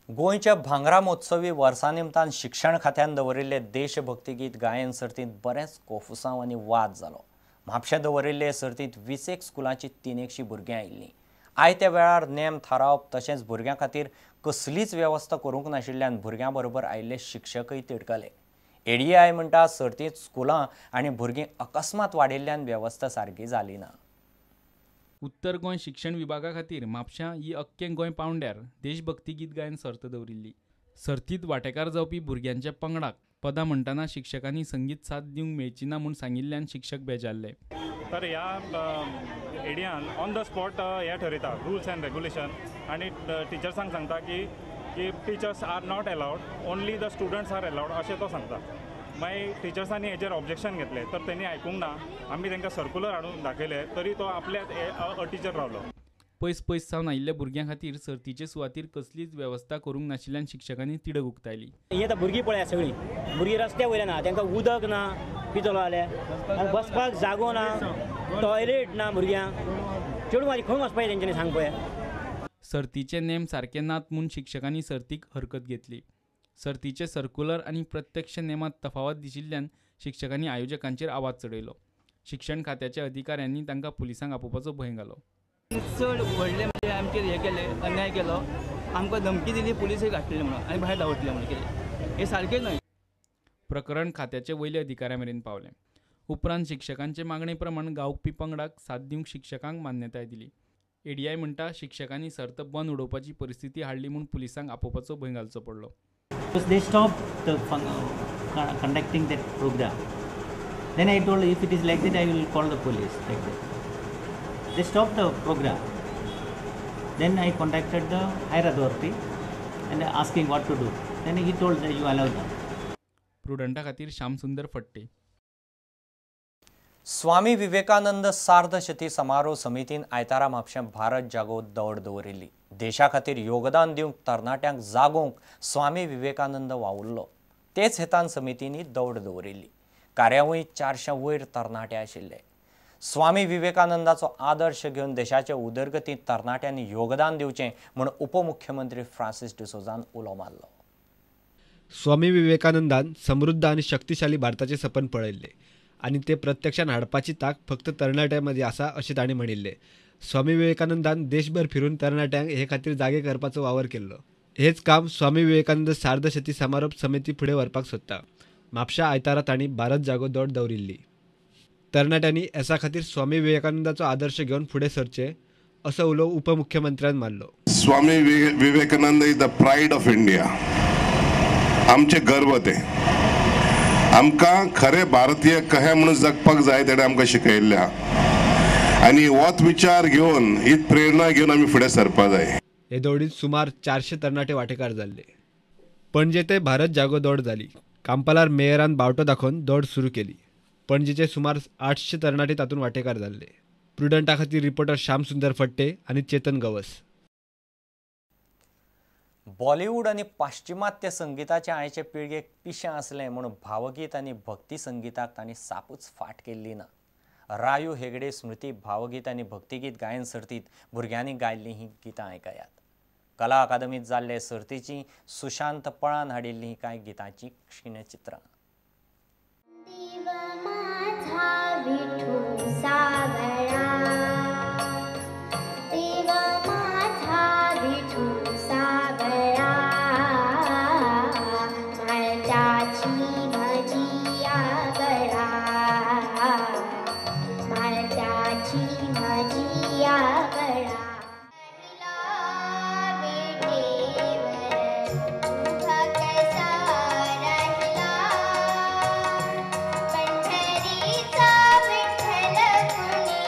गोंयच्या भांगरा महोत्सवी वर्सा निमतान शिक्षण खात्यान दवरिल्ले देशभक्ती गीत गायन सर्तींत बरेंच कोफुसांव आनी वाद जालो. म्हापशें दवरिल्ले सर्तींत 20 स्कुलांची 300 भुरगीं आयिल्लीं. आयत्या वेळार नेम थारावप तशेंच भुरग्यां खातीर कसलीच वेवस्था करूंक नाशिल्ल्यान भुरग्यां बरोबर आयिल्ले शिक्षकय तिडकले. एडीआय म्हणटा सर्तींत स्कुलां आनी भुरगीं अकस्मात वाडिल्ल्यान वेवस्था सारकी जाली ना. उत्तर गोंय शिक्षण विभागा खातीर म्हापशां ही अख्खें गोंय पावंड्यार देशभक्ती गीत गायन सर्त दवरिल्ली. सर्तींत वांटेकार जावपी भुरग्यांच्या पंगडाक पदां म्हणटना शिक्षकांनी संगीत साथ दिवंक मेळची ना म्हूण सांगिल्ल्यान शिक्षक बेजारले. तर ह्या एडियान ऑन the spot हे ठरयता रुल्स अँड रेगुलेशन आनी टिचर्सांक सांगता की teachers are not allowed, only the students are allowed अशें तो सांगता. मागीर टिचर्सांनी हेजेर ऑब्जेक्शन घेतलें तर तेणी आयकूंक ना. आमी तांकां सर्कुलर हाडून दाखयलें तरी तो आपल्या टिचर रावलो. पयस पयस सावन आयिल्ल्या भुरग्यां खातीर सर्तीचे सुवातीर कसलीच वेवस्था करूंक नाशिल्ल्यान शिक्षकांनी तिडक उक्तायली. ही आतां भुरगीं पळया सगळीं भुरगीं रस्त्या वयल्यान ना, तांकां उदक ना पितलो जाल्यार बसपाक जागो ना, टॉयलेट ना, भुरग्यांक चेडूं खंय वचपाचें तेंच्यांनी सांग पळया. सर्तीचे नेम सारके नात म्हूण शिक्षकांनी सर्तीक हरकत घेतली. सर्तीचे सर्कुलर आनी प्रत्यक्ष नेमात तफावत दिशिल्ल्यान शिक्षकांनी आयोजकांचेर आवाज चडयलो. शिक्षण खात्याच्या अधिकाऱ्यांनी तांकां पुलिसांक आपोवपाचो भंय घालो. चड व्हडले म्हणजे आमचेर हे केले, अन्याय केलो, आमकां धमकी दिली, पुलिसूय घातले म्हणून आनी भायर धांवतले म्हणून केलें, हें सारकें न्हय. प्रकरण खात्याचे वयल्या अधिकाऱ्यां मेरेन पावलें. उपरांत शिक्षकांचे मागणे प्रमाण गावपी पंगडाक साथ दिवंक शिक्षकांक मान्यताय दिली. एडीआय म्हणटा शिक्षकांनी सर्त बंद उडोवपाची परिस्थिती हाडली म्हूण पुलिसांक आपोवपाचो भंय घालचो पडलो. They stopped the conducting that program. Then I told, if it is like that, I will call the police. Like that. They stopped the program. Then I contacted the higher authority and asking what to do. Then he told that you allow them. प्रुडंटा खातीर श्यामसुंदर फट्टे. स्वामी विवेकानंद सार्धशती समारोह समितीन आयतारा म्हापशें भारत जागो दौड दवरिल्ली. देशा खातीर योगदान दिवंक तरणाट्यांक जागोवंक स्वामी विवेकानंद वावुरलो, तेच हेतान समितींनी दौड दवरिल्ली. कार्यावळींत 400 वयर तरणाटे आशिल्ले. स्वामी विवेकानंदाचो आदर्श घेवन देशाचे उदरगतींत तरणाट्यांनी योगदान दिवचें म्हूण उपमुख्यमंत्री फ्रांसीस डिसोजान उलो मारलो. स्वामी विवेकानंदान समृद्ध आनी शक्तिशाली भारताचें सपन पळयल्लें आनी ते प्रत्यक्षान हाडपाची तांक फक्त तरणाट्यां मदीं आसा अशें तांणी म्हणिल्लें. स्वामी विवेकानंदान देशभर फिरून तरणाट्यांक हे खातीर जागे करपाचो वावर केल्लो. हेच काम स्वामी विवेकानंद सार्धशती समारोप समिती फुडें व्हरपाक सोदता. म्हापशा आयतारा तांणी भारत जागो दौड दवरिल्ली. तरणाट्यांनी एसा खातीर स्वामी विवेकानंदाचो आदर्श घेवन फुडें सरचें असो उलो उपमुख्यमंत्र्यान मारलो. Swami Vivekananda is the pride of India. आमचें गर्व तें. आमकां खरे भारतीय कशें म्हणून जगपाक जाय तेणें आमकां शिकयल्लें आहा आनी होच विचार घेवन ही प्रेरणा घेवन आमी फुडें सरपाक जाय. हे दौडीत सुमार 400 तरणाटे वांटेकार जाल्ले. पणजे ते भारत जागो दौड जाली. कांपालार मेयरान बावटो दाखोवन दौड सुरू केली. पणजेचे सुमार 800 तरणाटे तातूंत वांटेकार जाल्ले. प्रुडंटा खातीर रिपोर्टर श्यामसुंदर फट्टे आनी चेतन गवस. बॉलिवूड आनी पाश्चिमात्य संगीताचे आयचे पिळगेक पिशें आसलें म्हूण भावगीत आनी भक्ती संगीताक तांणी सापूच फाट केल्ली ना. रायू हेगडे स्मृती भावगीत आनी भक्तिगीत गायन सर्तींत भुरग्यांनी गायल्लीं हीं गितां आयकयात. कला अकादमींत जाल्ले सर्तीचीं सुशांत पळान हाडिल्लीं कांय गितांचीं क्षीणचित्रां. विठ्ठल कुणी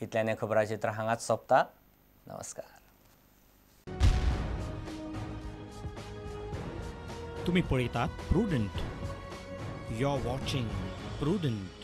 इतल्यान हें खबराचित्र हांगाच सोंपता. नमस्कार. तुम्ही पळयतात Prudent. You are watching Prudent.